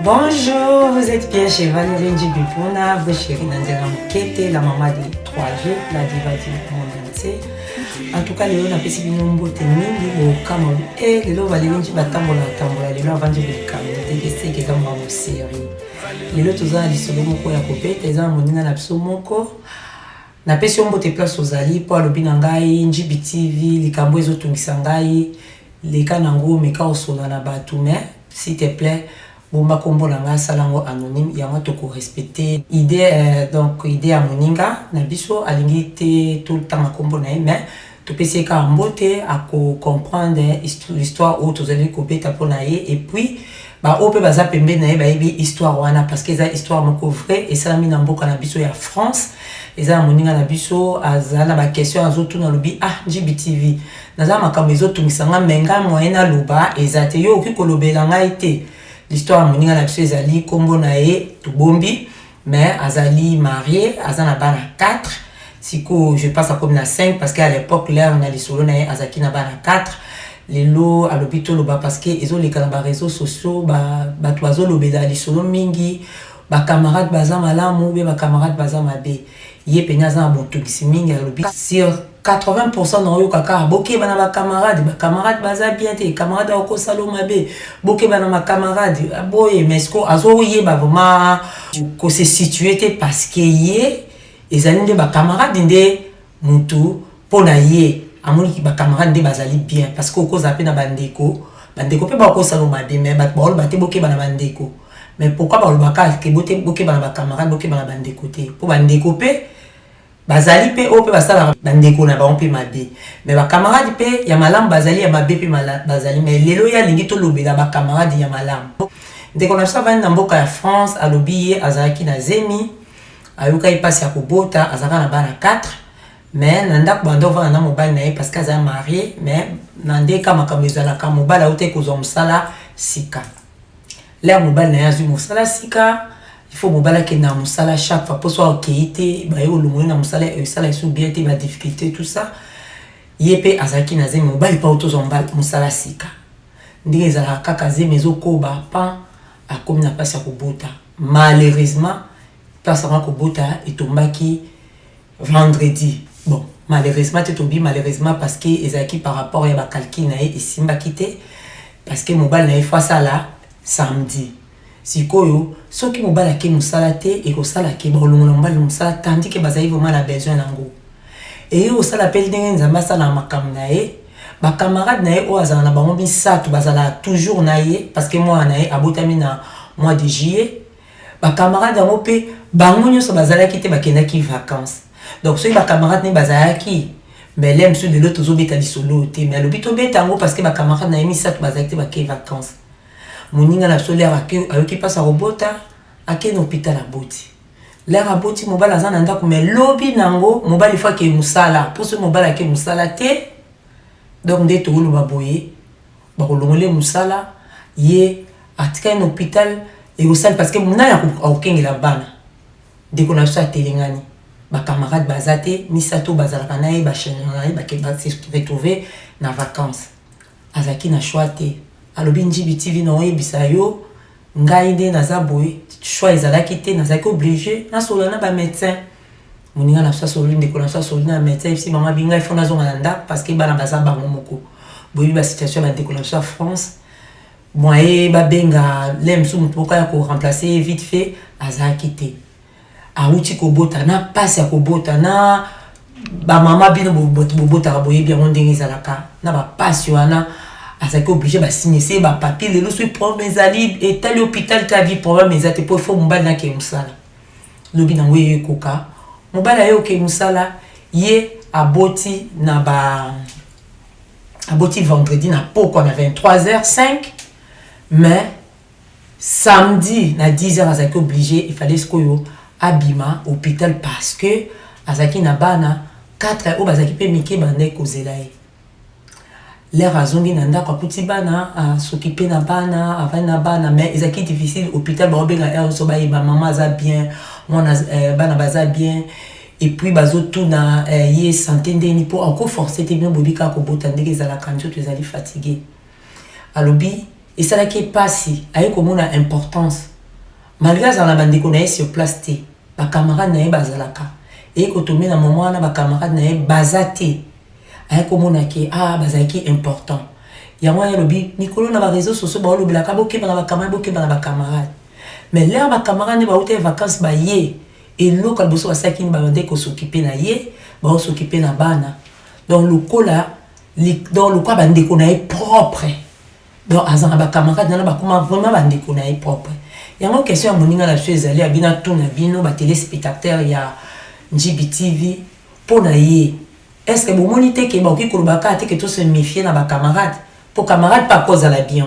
Bonjour, vous êtes bien chez Valérie Ndjibipuna, vraie chérie Nandela Mukete, la maman de 3G, la diva du monde entier. En tout cas, lelo napesi bino mbote mingi bokama e lelo Valérie Ndjibi atambola atambola lelo avandi likambo te eseke eza makambo série. Lelo toza na lisolo moko ya kobeta, eza na moninga na biso moko. Napesi yo mbote place ozali mpo alobi na ngai Ndjibi TV likambo ezotungisa ngai leka nango meka osola na bato, mais s'il te plaît bomba kombo na ngai, asala yango anonyme. Yango tokorespecte idée, donc idée ya moninga na biso, alingi te totanga kombo na ye, mais topesi ye kaka mbote, akocomprendre l'histoire oyo tozali kobeta mpo na ye. Et puis baoyo mpe baza pembeni na ye bayebi histoire wana, parce que eza histoire moko vrai esalami na mboka na biso ya France. Eza na moninga na biso aza na baquestion azotuna, alobi: "Ah, Ndjibi TV, naza makambo ezotungisa nga, me ngai moyen naloba eza te, yo okoki kolobela ngai te?" L'histoire ya moninga na biso ezali, nkombo na ye tobombi, mais azali marié, aza na bana 4. Sikoyo je pense akomi na 5, parce que à l'époque l'heure na lisolo na ye azalaki na bana 4. Lelo alobi toloba parce que ezoleka na baréseaux sociaux, bato bazolobela lisolo mingi, bacamarade baza malamu be bacamarade baza mabe. Ye pene aza na botungisi mingi. Alobi sur 80 na oyoka kaka: "Bokeba na bacamarade, bacamarade baza bien te, camarade akosala mabe, bokeba na bacamarade boye." Mais siko azoyeba vraiment kose situer te, parce que ye ezali nde bacamarade nde mutu mpo na ye amoniki bacamarade nde bazali bien, parce que okozala mpe na bandeko, bandeko mpe bakosala mabe, mais bato baoloba te bokeba na bandeko. Mais pourquoi balobaka ke bokeba na bacamarade, bokeba na bandeko te? Mpo bandeko mpe bazali mpe oyo mpe basalaka bandeko na bango mpe mabe, mais bacamarade mpe ya malamu bazali, ya mabe mpe bazali. Mais lelo ye alingi tolobela bacamarade ya malamu. Ndeko na biso avandi na mboka ya France. Alobi ye azalaki na zemi, ayokaki mpasi ya kobota, azalaka na bana 4, mais na ndako banda ovanda na mobali na ye, parce que aza marié. Mais na ndeka makambo ezalaka, mobali auti kozwa mosala sika. L'heure mobali na ye azwi mosala sika, il faut mobali akende na mosala chaque fois, mpo so akei te, baye olongoli na mosala, esala esu bien te, badifficulté, tout ça. Ye mpe azalaki na zemi, mobali mpe auti ozwa mosala sika. Ndenge ezalaka kaka, zemi ezokoba pan, akomi na mpasi ya kobota. Malheureusement, place yango kobota etombaki vendredi. Bon, malheureusement te, tobi malheureusement parce que ezalaki par rapport ya bacalcul na ye, esimbaki te, parce que mobali na ye faut asala samedi. Sikoyo soki mobali ake mosala te, ekosala ke bakolongola mobali mosala, tandis ke bazali vraiment na besoin nango. Eye kosala mpe ndenge Nzambe asalaka makambo na ye, bacamarade na ye oyo azala na bango misato bazalaka toujours na ye, parce que mwana na ye abotami na mois de juillet. Bacamarade yango mpe bango nyonso bazalaki te, bakendaki vacances. Donc soki bacamarade na ye bazalaki, mais le mosusu lelo tozobeta lisolo te. Mais alobi tobeta yango parce que bacamarade na ye misato bazalaki te, bakei vacances. Moninga na biso, l'heure ayoki mpasi akobota, akei na hôpital, aboti. L'heure aboti, mobali aza na ndako, mais lobi nango mobali faut akei mosala, mpo soki mobali akei mosala te, donc nde tokoloba boye, bakolongola mosala. Ye atikali na hôpital, ekosali parce que nani akokengela bana? Ndeko na biso atelengani, bacamarade baza te, misato bazalaka na ye, bachange na ye, base retrouve na vacances. Azalaki na choix te. Alobi: "Ndjibi TV, na oyebisa yo, ngai nde naza boye, choix ezalaki te, nazalaki obligé nasolola na bamédecin." Moninga na biso asololi, ndeko na biso asololi na médecin, ebisi bango abi: "Ngai faut nazonga na ndako, parce que bana baza bango moko." Boyebi basituation ya bandeko na biso ya France, moye babenga le mosusu, motu moko ya koremplace vite fait azalaki te. Awuti kobota na mpasi ya kobota na bamama, bino bobotaka, boyebi yango ndenge ezalaka na bapasi wana. Azalaki obligé basigne se bapapier. Lelo soki problème ezali etali hôpital te, abi problème eza te, mpo ifo mobali nakee mosala. Lobi nango ye ekoka, mobali aye okee mosala. Ye aboti na ba aboti vendredi na pokwa na 23h05, mais samedi na 10h azalaki obligé, il fallait sikoyo abima hôpital, parce que azalaki na bana 4 oyo bazalaki mpe mike, bandaki kozela ye. L'heure azongi na ndako, akuti bana, asokipe na bana, avandi na bana, mais ezalaki difficile. Hôpital baobenga heure so, bayeba mama aza bien, mwana, bana baza bien, et puis bazotuna ye santé ndeni, mpo akoforce te. Bino boyebi kaka kobota ndenge ezalaka, nzoto ezali fatigue. Alobi esalaki epasi, aye komona importance. Malgre azala na bandeko na ye sur place te, ba camarades na ye bazalaka. Eye ko tomber na moment wana ba camarades na ye baza te. Aye komona ke ah bazalaki important. Yango wana alobi mikolo na ba reseaux sociaux baolobelaka bokeba na ba camarades, bokeba na ba camarades. Mais l'heure ba camarades nde bawutaki vacances baye, eloko ya liboso basalaki nini? Babandaki ko s'occuper na ye, bao s'occuper na bana. Donc lokola donc lokola bandeko na ye propre. Donc aza na ba camarades nana bakoma vraiment ba ndeko na ye propre. Yango question ya moninga na biso ezali ya bino atuna bino ba telespectateurs ya Ndjibi TV mpo na ye est ce que bomoni te ke bakoki koloba kaka te ke to se méfier na ba camarades mpo camarade mpe akozala bien.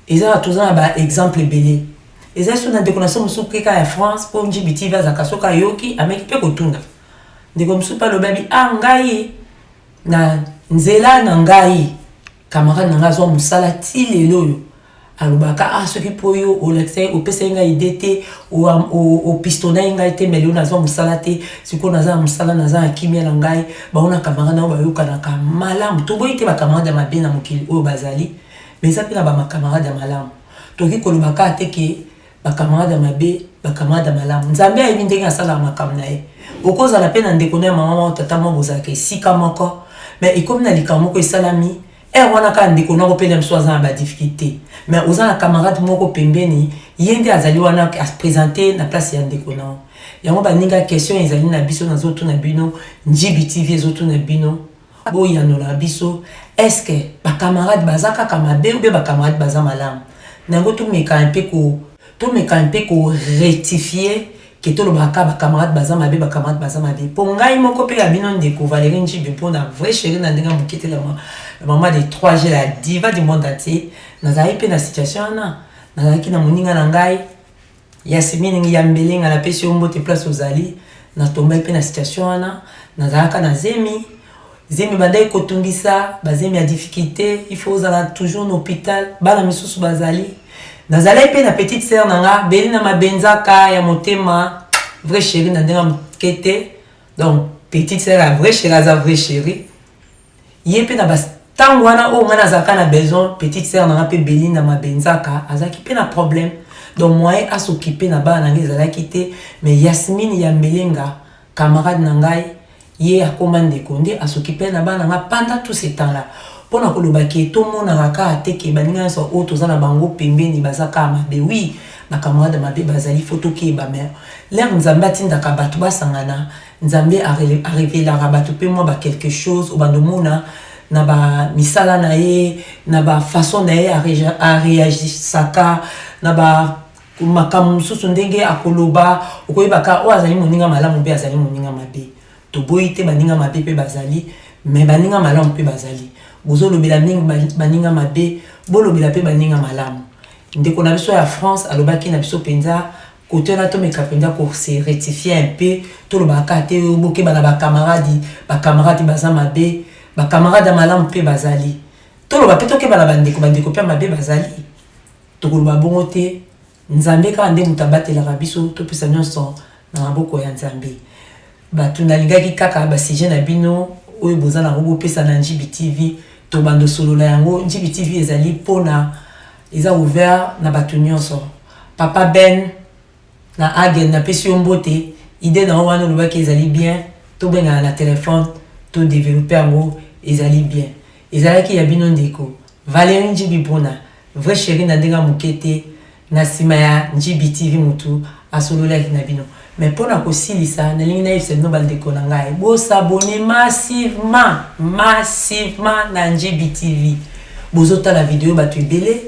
Eza na toza na ba exemple ebele. Eza so na ndeko na so mosusu keka ya France mpo Ndjibi TV azalaka soki ayoki ameki mpe kotuna. Ndeko mosusu mpe alobi abi ah ngai na nzela na ngai Camarade na nga azwa musala ti lelo oyo alobaka ah soki po yo olakisa ye opesa ye ngai idee te opistona ye ngai te mais lelo nazwa musala te sikoyo naza na musala naza na kimia na ngai bango na camarade na bayokanaka malamu. Toboyi te ba camarade ya mabe na mokili oyo bazali, mais eza pe na ba camarade ya malamu. Tokoki koloba kaka te ke ba camarade ya mabe, ba camarade ya malamu. Nzambe ayebi ndenge asalaka makambo na ye. Okozala pe na ndeko na ya mama moko tata moko bozalaka esika moko, mais ekomi na likambo moko esalami, heure wana kaka ndeko nako pe na biso aza na ba difficulté, mais oza na camarade moko pembeni, ye nde azali wana a présenter na place ya ndeko na yo. Yango baninga question ezali na biso nazotuna bino, Ndjibi TV ezotuna bino, boyanola biso, est ce que ba camarade baza kaka mabe ou bien ba camarade baza malamu? Na yango tomeka un peu ko tomeka un peu ko rectifier ke tolobaka kaka ba camarade baza mabe, ba camarade baza mabe. Po ngai moko pe ya bino ndeko Valerie Ndjibi mpona vraie chérie na ndenge ya moke te, la maman de 3G, la diva du monde entier, nazalaki pe na situation wana, nazalaki na moninga na ngai Yasmine Ngiyambelenga, napesi yo mbote place ozali. Natombaki pe na situation wana, nazalaka na zemi, zemi ebandaki kotungisa, bazemi ya difficulté, il faut ozala toujours na hôpital, bana misusu bazali. Nazalaki pe na petite sœur na nga Belina Mabenzaka ya motema, vraie chérie na ndenge moke te. Donc petite sœur ya vraie chérie aza vraie chérie. Ye pe na ba tango wana oyo nga nazalaka na besoin, petite sœur na nga pe Belinda Mabenzaka azalaki pe na problème. Donc moyen a s'occuper na bana na nga ezalaki te, mais Yasmine Yambelenga camarade na ngai ye akoma ndeko nde a s'occuper na bana na nga pendant tout ce temps là. Pona koloba ke tomonaka kaka te ke baninga nyonso oyo toza na bango pembeni baza kaka mabe. Oui, ba camarade ya mabe bazali, faut tokeba, mais l'heure Nzambe atindaka bato basangana, Nzambe a revelaka bato pe mwa ba quelque chose obanda omona na ba misala na ye, na ba façon na ye a reagisaka na ba makambo mosusu ndenge akoloba, okoyeba kaka oyo azali moninga malamu mpe azali moninga mabe. Toboyi te baninga mabe pe bazali, mais baninga malamu pe bazali. Bozolobela mingi baninga mabe, bolobela pe baninga malamu. Ndeko na biso ya France alobaki na biso penza Cote wana tomeka penza ko se rectifier un peu, tolobaka kaka te bokeba na ba camarade, ba camarade baza mabe, ba camarade ya malamu pe bazali. Toloba pe tokeba na bandeko, bandeko pe ya mabe bazali. Tokoloba bongo te, Nzambe kaka nde moto abatelaka biso, topesa nionso na maboko ya Nzambe. Batu nalingaki kaka ba sujet na bino oyo boza nango bopesa na Ndjibi TV, tobanda osolola yango. Ndjibi TV ezali pona eza ouvert na batu nionso. Papa Ben na Hagen napesi yo mbote, idee na yo wana olobaki ezali bien, tobengana na telephone to developper yango ezali bien. Ezalaki ya bino ndeko Valerie Ndjibi Bruna, vraie cherie na ndenge ya moke te, na sima ya Ndjibi TV mutu asololaki na bino. Mais pona kosilisa nalingi nayebisa bino ba ndeko na ngai bo s'abonner massivement massivement na Ndjibi TV. Bozotala video batu ebele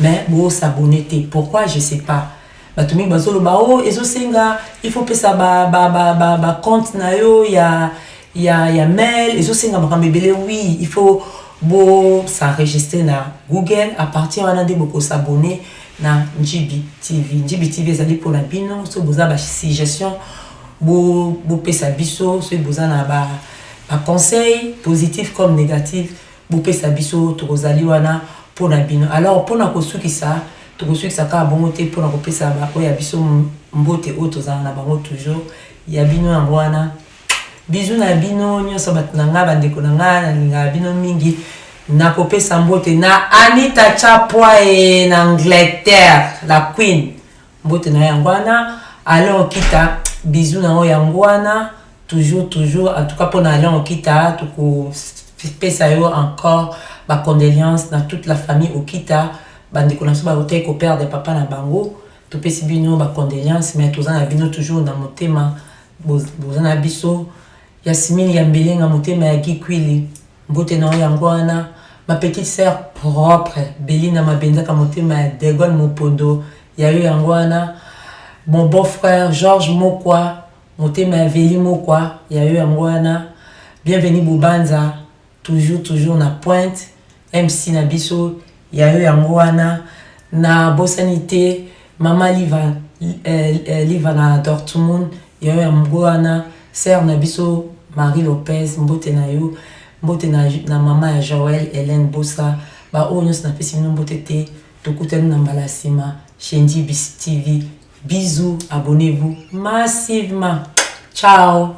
mais bo s'abonner te pourquoi je sais pas. Bato mingi bazoloba oh ezosenga il faut pesa ba ba ba ba, ba compte na yo ya ya ya mail, ezosenga makambo ebele. Oui, il faut bo s'enregistrer na Google, à partir wana nde boko s'abonner na Ndjibi TV. Ndjibi TV ezali pona bino, soki boza ba suggestion bo bopesa biso, soki boza na ba ba conseil positif comme négatif bopesa biso, tokozali wana pona bino. Alors pona kosukisa, tokosukisa kaka bongo te, pona kopesa ba oyo ya biso mbote oyo tozala na bango toujours, ya bino yango wana. Bisous na bino nyonso bato na ngai, bandeko na ngai, nalingaka bino mingi. Nakopesa mbote na Anita Chapwae na Angleterre, la Queen. Mbote na yo yango wana. Alain Okita, bisous na yo yango wana. Toujours, toujours. En tout cas, pona Alain Okita, tokopesa yo encore ba condoléances na toute la famille Okita. Bandeko na biso bautaki koperdre papa na bango. Topesi bino ba condoléances, mais toza na bino toujours na motema. Boza na biso. Yasmine ya Mbelenga, motema ya Guy Kwili. Mbote na yo yango wana. Ma petite sœur propre, Belinda Mabenzaka, motema ya De Gaulle Mopondo, ya yo yango wana. Mon beau frère Georges Mokwa, motema ya Veli Mokwa, ya yo yango wana. Bienvenue Bubanza, toujours toujours na pointe. MC na biso, ya yo yango wana. Na bosani te Mama Liva, Liva na Dortmund, ya yo yango wana. Sœur na biso Marie Lopez, mbote na yo. Mbote na mama ya Joël Hélène Bossa. Ba oyo nyonso napesi bino mbote te. Tokutani na mbala nsima chez Ndibis TV. Bisous, abonnez-vous massivement. Ciao.